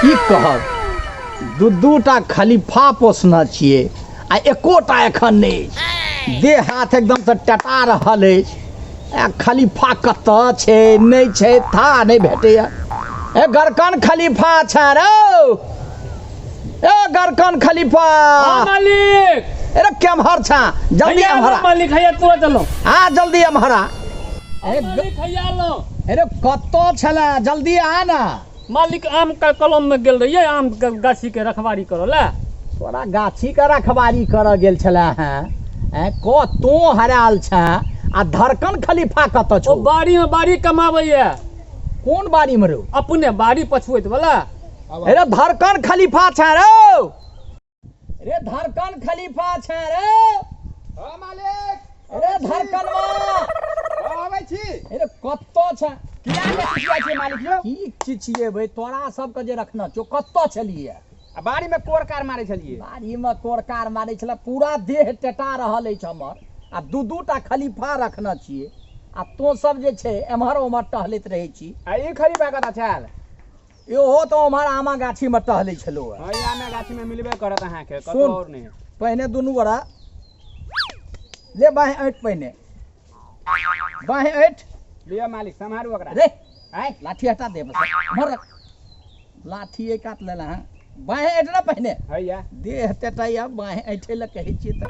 की कहब, दू दूटा खलीफा पोसने छियै आ एकोटा एखन नहि अछि। देह हाथ एकदमसँ टटा रहल अछि। आ खलीफा कतऽ छै नहि छै था नहि भेटैया। ए गरकन खलीफा छै रौ, ए गरकन खलीफा। हाँ, मालिक। अरे केम्हर छा, जल्दी हैया एम्हर आ। मालिक, हैया तुरंत एलहुँ। आ जल्दी एम्हर आ। अरे मालिक, हैया एलहुँ। अरे कतऽ छलै, जल्दी आ ना। मालिक, आम के कलम में गेल रहियै, आम के गाछी के रखवारी करऽ लए। तोरा गाछी के रखवारी करऽ गेल छलै हेँ? ऐं क तों हरायल छें आ धड़कन खलीफा कतऽ छौ? ओ बाड़ी में बाड़ी कमाबैया। कोन बाड़ी में रौ? अपने बाड़ी पछुएत वाला। अरे धड़कन खलीफा छें रौ, रे धड़कन खलीफा छें रे। हाँ मालिक। अरे धड़कनवा। हाँ, आबै छी। अरे कतऽ छें? किया ने चिचियाइ छियै मालिक यौ? की चिचियेबै तोरा सबके जे रखने छौ, कतऽ छलियै? आ बाड़ी में कोर कार मारै छलियै। बाड़ी में कोर कार मारै छलै, पूरा देह टेटा रहल अछि हमर आ दू दू टा खलीफा रखने छियै आ तों सब जे छै एम्हर ओम्हर टहलैत रहै छी। आ ई खलीफा कतऽ छल? इहो तऽ ओम्हर आमा गाछी में टहलै छलौ हँ। हँ, ई आमे गाछी में मिलबे करत अहाँके, कतौ सुन। और नहि। पहिने दुनू गोरा ले बाँहि ऐंठ, पहिने बाँहि ऐंठ। लिअ मालिक, सम्हारू ओकरा। रे आँय? लाठी हटा दे, बस उम्हर रख लाठी, एक कात लेला हँ। बाँहि ऐंठ ना पहिने। हैया। देह टेटाइया, बाँहि ऐंठे लए कहै छियै तऽ।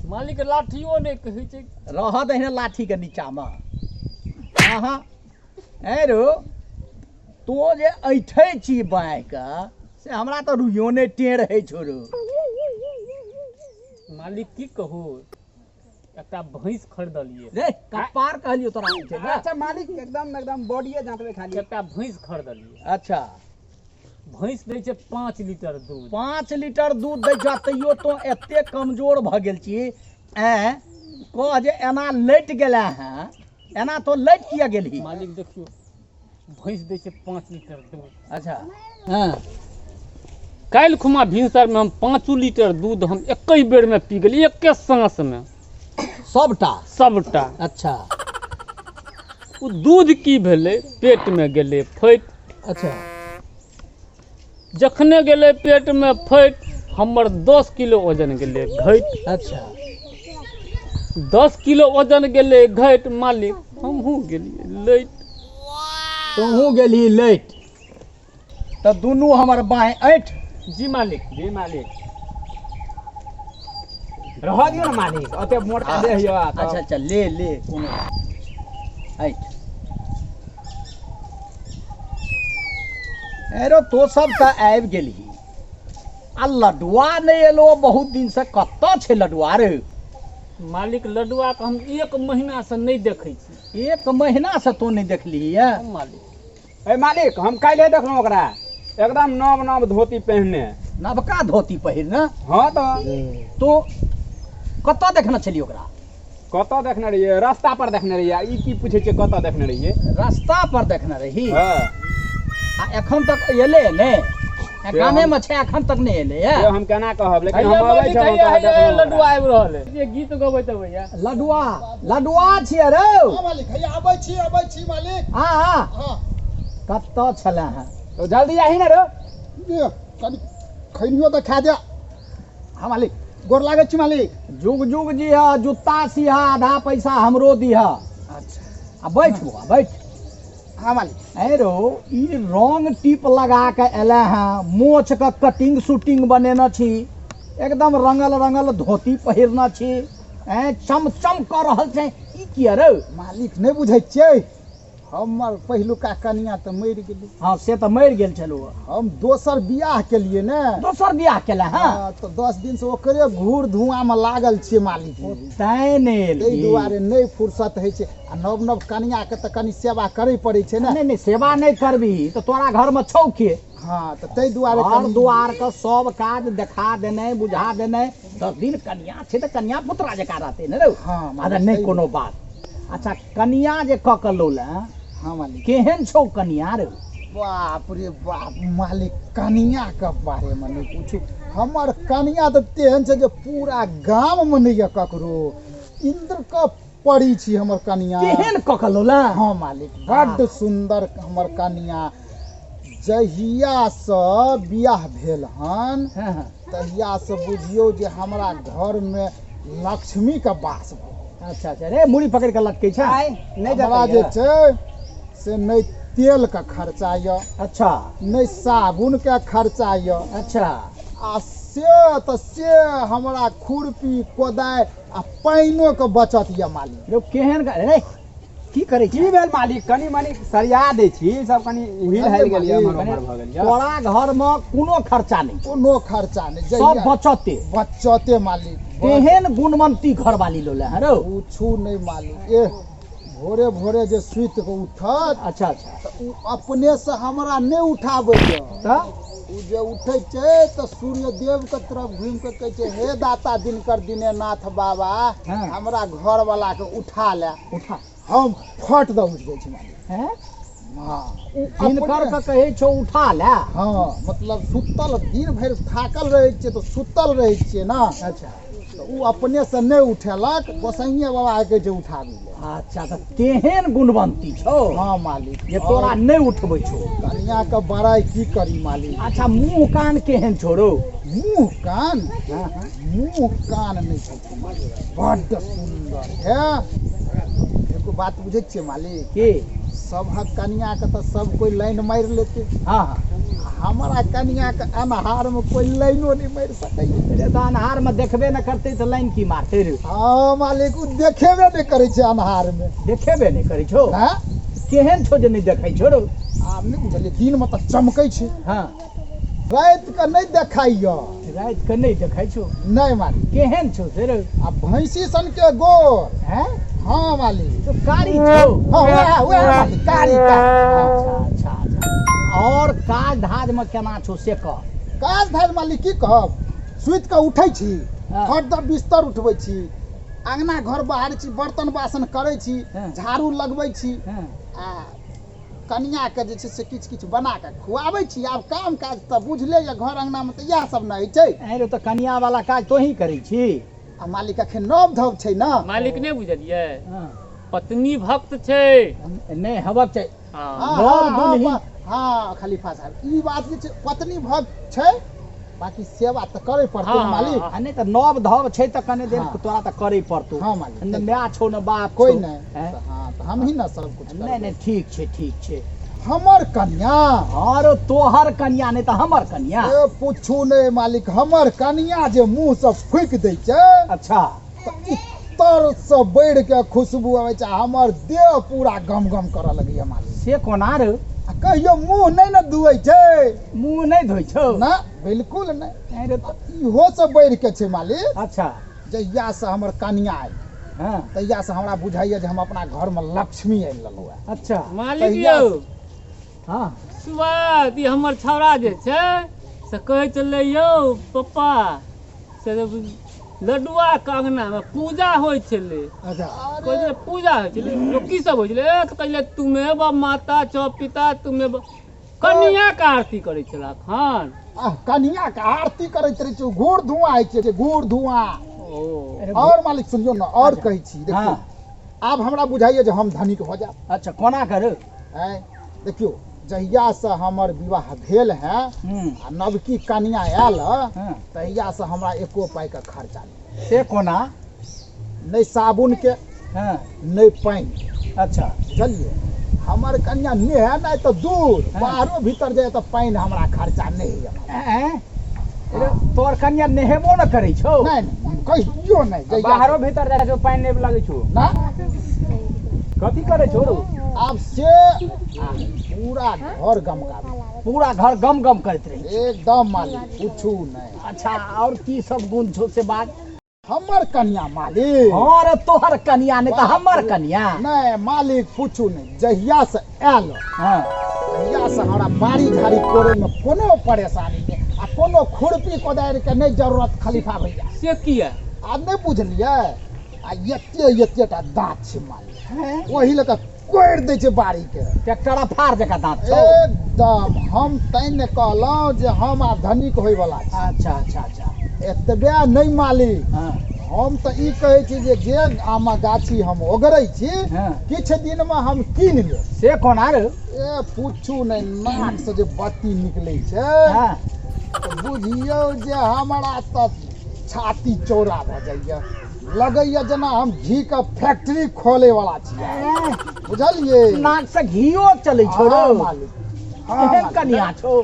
मालिक, लाठियो नहि कहै छै। रहऽ दही ने लाठी के नीचा मे। अहाँ ऐ रो, तो जे ऐठै छी बाँहिके से हमरा तऽ रुइयो नहि टेढ़ होइ छौ रौ। मालिक की कहू, एकटा भैंस खरीदलियै। रे कपार कहलियौ तोरा ऐठै लए। अच्छा मालिक, एकदम एकदम बॉडीए जाँतबै खाली। एकटा भैंस खरीदलियै। अच्छा। भैंस दै छै 5 लीटर दूध। 5 लीटर दूध दै छौ, तैयो तो एते कमजोर भऽ गेल छी। ऐं कह जे एना लटि गेला हँ, एना तो लटि किया गेलही? मालिक देखियौ, भैंस दै छै 5 लीटर दूध। अच्छा हँ। काल्हि खुमा भिनसरमे हम 5 लीटर दूध हम एकहि बेरमे पी गेलियै, एके साँसमे। सबटा? सबटा। अच्छा। ओ दूध की भेलै, पेटमे गेलै फटि। अच्छा। जखने गेलै पेटमे फटि, हमर 10 किलो वजन गेलै घटि। अच्छा। 10 किलो वजन गेलै घटि मालिक, हमहूँ गेलियै लैट। तोहूँ गेलही लैट, तऽ दुनू हमर बाँहि ऐंठ। जी मालिक। जी मालिक, रहऽ दियौ ने मालिक, ओते मोटका देह यऽ तऽ। अच्छा अच्छा, ले ले, कोनो ऐंठ। अरे तो सब तऽ आबि गेलही आ लडुआ नहि एलो बहुत दिन से, कतऽ छै लडुआ रे? मालिक, लडुआ के हम 1 महीना से नहि देखै छी। 1 महीना से तू नहि देखलिही ये? हँ, मालिक। ए मालिक, हम काल्हि देखलहुँ ओकरा एकदम नव नव धोती पहिरने। नवका धोती पहिरने? हँ तऽ। तो कतऽ देखने छलियै ओकरा? कतऽ देखने रहियै? रास्ता पर देखने रहियै। ई की पूछै छियै कतऽ देखने रहियै? रास्ता पर देखने रही। हँ। आ एखन तक एलै नहि? से गामे में छै, एखन तक नहि एलै से हम केना कहब, लेकिन हैया हम अबै मालिक, छलहुँ हैया, तऽ हैया, देखलहुँ लड्डुआ ओकरा। आबि रहल है, जे गीत गबैत अबैया। लडुआ, लडुआ छियै रौ। हाँ मालिक, हैया अबै छी, अबै छी मालिक। आ, आ। हाँ। कतऽ छलै हँ? तो जल्दी आही ने रौ। ये, कनि खैनियो तऽ खा दे। हाँ मालिक, गोर लागै छी मालिक। जुग जुग जी हा, जुत्ता सिहा, आधा पैसा हमरो दिहा। अच्छा। आ बैठ बौआ, बैठ। हाँ मालिक। ऐ रौ, ई रंग टीप लगा के एले हँ, मोछ के कटिंग शूटिंग बनेने छी, एकदम रंगल रंगल धोती पहिरने छी, ऐं चमचम कऽ रहल छै, ई किया रौ? मालिक नहि बुझै छियै, हमर पहिलुका कनिया तऽ मरि गेलै। हाँ से तऽ मरि गेल छलौ। हम दोसर बियाह केलियै ने। दोसर बियाह केला? हाँ। हाँ, तऽ 10 दिन से ओकरे घूर धुआं में लागल छियै मालिक। तैं नहि एलही। ताहि दुआरे नहि फुर्सत होइ छै। आ नव नव कनिया के तऽ कनि सेवा करै पड़ै छै ने। नहि नहि, सेवा नहि करबही तऽ तोरा घर में छौ के? हाँ, तऽ ताहि दुआरे घर कनि दुआर के सब काज देखा देनाइ बुझा देनाइ। 10 दिन कनिया छै तऽ कनिया पुतरा जकाँ रहतै ने रौ। हाँ, अरे नहि सही। कोनो बात। अच्छा, कनिया जे कऽ के लौल हँ? हाँ मालिक। केहन छौ कनिया रे? बाप रे बाप मालिक, कनिया के बारे में नहि पूछू। हमर कनिया तऽ तेहन छै जे पूरा गाम में नहि यऽ ककरो। इंद्र के परी छी हमर कनिया। केहन कऽ कऽ लौला? हाँ मालिक, बड्ड सुंदर हमर कनिया। जहियासँ बियाह भेल हन हाँ हाँ तहियासँ बुझियौ जे हमरा घरमे लक्ष्मीके वास भऽ गेल। अच्छा अच्छा, रे मुड़ी पकड़ि कऽ लटकै छै? आइ नहि हमरा जे जतैया। छै से नहि तेलके खर्चा यऽ, अच्छा, नहि साबुनके खर्चा यऽ। अच्छा। आ से तऽ से हमरा खुरपी कोदारि आ पानिओके बचत यऽ मालिक। रे केहन रे की करै की छी? भेल मालिक? कनि मनि सरिया दै छी, सब कनि हिल हालि गेल यऽ, एम्हर ओम्हर भऽ गेल यऽ। तोरा घरमे कोनो खर्चा नहि, कोनो खर्चा नहि, सब जहिया बचते बचते मालिक। तेहन गुणवंती घरवाली लोले है रौ। पूछू नहि मालिक, एह भोरे भोरे जे सुति कऽ उठत। अच्छा अच्छा। तऽ ओ अपनेसँ हमरा नहि उठाबैए। तऽ ओ जे उठै छै तऽ सूर्यदेवके तरफ घुमि कऽ कहै छै, हे दाता दिनकर दिनेनाथ बाबा, हाँ। हमरा घरवलाके उठा ले। उठा। हम फट दऽ उठि जाइ छी मालिक। हैं? हँ, ओ दिनकर अपने- के कहै छौ उठा ले? हँ, मतलब सुतल दिन भरि थाकल रहै छियै तऽ सुतल रहै छियै ने। अच्छा। तऽ ओ अपनेसँ नहि उठेलक, गोसाइए बाबाके कहै छै उठाबै लए। अच्छा, तऽ तेहन गुणवंती छौ? हँ मालिक। जे तोरा नहि उठबै छौ। कनियाके बड़ाइ की करी मालिक। अच्छा, मुँह कान केहन छौ रौ? मुँह कान? हाँ हाँ। मुँह कान नहि छै मालिक, बड्ड सुन्दर है। एगो बात बुझै छियै मालिक? की? सभक कनियाके तऽ सब कोइ लाइन मारि लेतै। हाँ हाँ। आ हमरा कनियाके अन्हारमे कोइ लाइनो नहि मारि सकैए। रे तऽ अन्हारमे देखबे नहि करतै तऽ लाइन की मारतै रे? हँ मालिक, ओ देखेबे नहि करै छै अन्हारमे। देखेबे नहि करै छौ? हँ। केहन छौ जे नहि देखै छौ रौ? आब नहि बुझलियै, दिनमे तऽ चमकै छै। हाँ। रातिके नहि देखाइए। रातिके नहि देखै छौ? नहि मालिक। केहन छौ से रौ? आ भैंसी सनके गोर। हैं? हाँ मालिक। तो कारी छौ? हाँ, वएह वएह मालिक, कारी कारी। अच्छा अच्छा अच्छा, और काज धाजमे केना छौ से कह। काज धाज मालिक की कहब, सुति कऽ उठै छी, हाँ। फट दऽ बिस्तर उठबै छी, अङ्गना घर बाहर छी, बर्तन बासन करै छी, हाँ। झाड़ू लगबै छी, हाँ। आ कनियाके जे छै से किछु किछु बना कऽ खुआबै छी। आब काम काज तऽ बुझले यऽ, घर अङ्गनामे तऽ इएह सब ने होइ छै। ऐं रे, तऽ कनिया वाला काज तोही करै छी? आ मालिक अखन नव धव छै ने। मालिक नहि बुझलियै? हाँ। पत्नी भक्त छै। नहि हेबाक चाही। हँ। हाँ, नव हाँ, हाँ, दुल्ही। हाँ खलीफा साहब, ई बात जे छै पत्नी भक्त छै, बाकी सेवा तऽ करै पड़तै ने हाँ, मालिक। हाँ। आ नहि तऽ नव धव छै तऽ कने देर हाँ। तोरा तऽ करै पड़तौ। हाँ मालिक। ने माय छौ ने बाप कोइ छौ। नहि। हैं? तऽ हाँ, तऽ हमही ने सब कुछ नहि नहि, ठीक छै ठीक छै। हमर कनिया। आरो तोहर कनिया नहि तऽ हमर कनिया। ए पूछू नहि मालिक, हमर कनिया जे मुँह से फूकि दै छै। अच्छा। तऽ इतर से बढ़ि के खुशबू आबै छै, हमर देह पूरा गम गम करऽ लगैया मालिक। से कोना रे? आ कहियो मुँह नहि ने धुअै छै। मुँह नहि धोइ छौ? ना, बिल्कुल नहि। ऐं रे तऽ- इहो से बढ़ि के छै मालिक। अच्छा। जहिया से हमर कनिया आयल, हाँ, तहिया से हमरा बुझाइया जे हम अपना घर में लक्ष्मी आनि लेलहुँ हेँ। अच्छा मालिक तहिया यौ। हाँ। सुबह ई हमर छौड़ा जे छै से कहै छलै, यौ पप्पा, से लड्डुआके अङ्गनामे पूजा होइ छलै। अच्छा। कहै छलै पूजा होइ छलै, लोक की सब होइ छलै? ए तऽ कहै छलै तुमेव माता च पिता तुमेव, कनियाके आरती करै छलै एखन। आ कनिया के आरती करैत रहै छै, घूर धुआं होइ छै, घूर धुआं। ओ और मालिक सुनियौ ने, और कहै छी देखियौ। हाँ। आब हमरा बुझाइया जे हम धनिक भऽ जायब। अच्छा, कोना करू? आँय देखियौ, जहिया से हमर विवाह भेल है हम्म आ नवकी कनिया आयल हाँ। तहिया से हमरा एको पाई के खर्चा नहि। से कोना? नहि साबुन के, हाँ, नहि पानि। अच्छा। बुझलियै, हमर कनिया नहेनाइ तऽ दूर, हाँ। बाहरो भीतर जाय तऽ पानि हमरा खर्चा नहि होइया। ऐं रे, तोहर कनिया नहेबो न करै छौ? नहि नहि, कहियो नहि। जहिया बाहरो भीतर जाइ छौ पानि नहि लगै छौ? ना। कथी करै छौ रौ? आब से आ पूरा घर गमकाबै। पूरा घर गम गम करैत रही? एकदम मालिक, पूछू नहि। अच्छा, और की सब गुण छौ से बात। हमर कनिया मालिक। हाँ रे, तोहर कनिया नहि तऽ हमर कनिया। नहि मालिक, पूछू नहि, जहिया से आयल, हाँ, तहिया से हमरा बाड़ी झाड़ी कोड़े में कोनो परेशानी नहि आ कोनो खुरपी कोदारि के नहि जरूरत खलीफा भैया। से किया? आब नहि बुझलियै, आ एते एते टा दाँत छै मालिक, ओहि लऽ कऽ कोड़ि दै छै बाड़ी के। ट्रैक्टर फार जकाँ दाँत छौ? एकदम। हम तैं ने कहलहुँ जे हम आब धनिक होय वाला छी। अच्छा अच्छा अच्छा। एतबे नहि मालिक, हाँ, हम तऽ ई कहै छी जे जे आमक गाछी हम ओगरै छी, किछु दिनमे हम कीन लेब। से कोना रे? ए पूछू नहि, नाक से जे बत्ती निकलै छै, तऽ बुझियौ जे हमरा तऽ छाती चौड़ा भऽ जाइए, लगैए जेना हम घीके फैक्ट्री खोलैवला छियै, बुझलियै? नाक से घियो चलै छौ रौ? हँ मालिक, हँ एहन मालिक। कनिया छौ।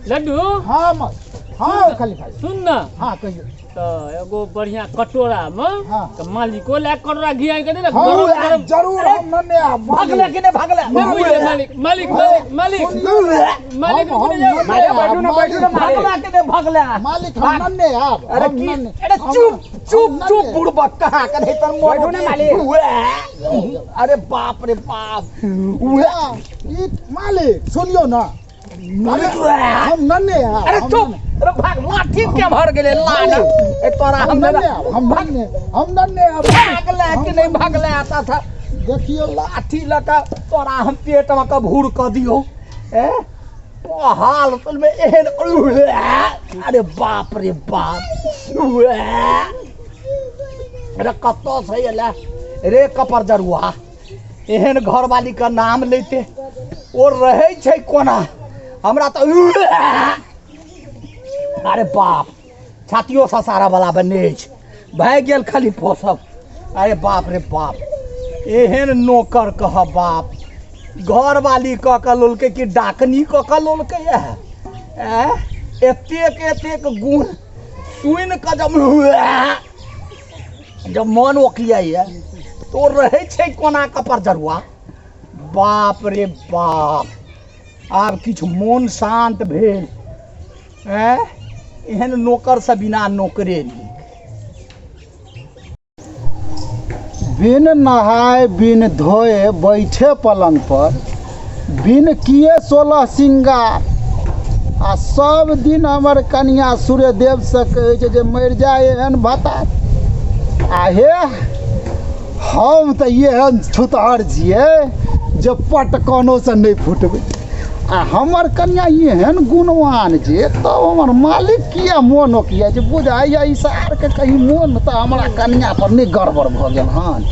लड्डू। हँ मालिक, हँ खलीफा जी। सुन ने। हँ कहियौ। तऽ एगो बढ़िया कटोरा मे तऽ मालिको लए कटोरा घी आनि के दे ने। हँ गरम गरम। जरूर, हम नने आब भगले कि नहि भगले? नहि बुझलियै मालिक, मालिक, मालिक, मालिक, मालिक, हम रुकि हम जाउ। नन्ने आब, बैठू ना, बैठू ना, मालिक। भगला कि नहि भगले? मालिक, हम नन्ने आब। अरे हम की नन्ने। अरे चुप चुप हम चुप नन्ने। बुड़बक कहाँ के नहीं तर बैठू ना मालिक। अरे बाप रे बाप, उहे ई मालिक सुनियौ ना, अरे हम नन्ने आब। अरे हम चुप। नन्ने। अरे भाग, लाठी के भर गेलै लाल ए तोरा। हम हम नन्ने आब, हम नन्ने, हम नन्ने आब। भागले कि नहीं भगले? आता था। देखियौ, लाठी लऽ कऽ तोरा हम पेट मे कऽ भूर कऽ दियौ। ए ओ हाल में एहन, अरे बाप रे बाप, अरे कतऽ से एलै रे कपर जरुआ? एहन घरवाली के नाम लैते ओ रहै छै कोना? हमरा तऽ अरे बाप, छातियो ससारा वाला बने अछि, भए गेल खाली पोसब। अरे बाप रे बाप, एहन नौकर कह बाप, घरवाली कऽ कऽ लोलकै कि डाकनी कऽ कऽ लोलकै? ऐ एतेक एतेक गुण सुनि कऽ जब जब मन ओकियाइए तऽ ओ रहै छै कोना कपर जरुआ? बाप रे बाप, आब किछु मोन शान्त भेल। ऐं, एहन नौकरसँ बिना नौकरे नीक। बिन नहाए बिन धोए बैठे पलंग पर, बिन किए 16 सिंगार, आ सब दिन हमर कनिया सूर्यदेवसँ कहै छै जे मरि जाय एहन भतार। आ हे, हम तऽ एहन छुतहर छियै जे पटकनोसँ नहि फुटबै, आ हमर कनिया एहन गुणवान जे तब हमर मालिक किया मोन ओकिया जे बुझाइए ई सारके कहीं मोन तऽ हमरा कनिया पर नहि गड़बड़ भऽ गेल हन,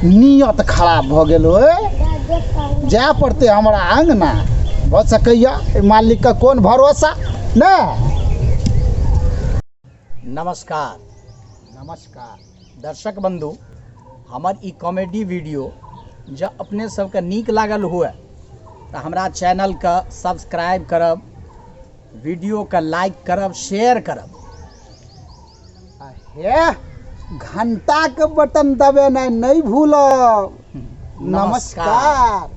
नियत खराब भऽ गेल होय। जाय पड़तै हमरा अङ्गना, भऽ सकैए एहि मालिकके कोन भरोसा ने। नमस्कार। नमस्कार दर्शक बंधु, हमर ई कॉमेडी वीडियो जँ अपने सबके नीक लागल हुए तऽ हमरा चैनलके सब्सक्राइब करब, वीडियोके लाइक करब, शेयर करब। आ हे, घंटाके बटन दबेनाइ नहि भूलब। नमस्कार।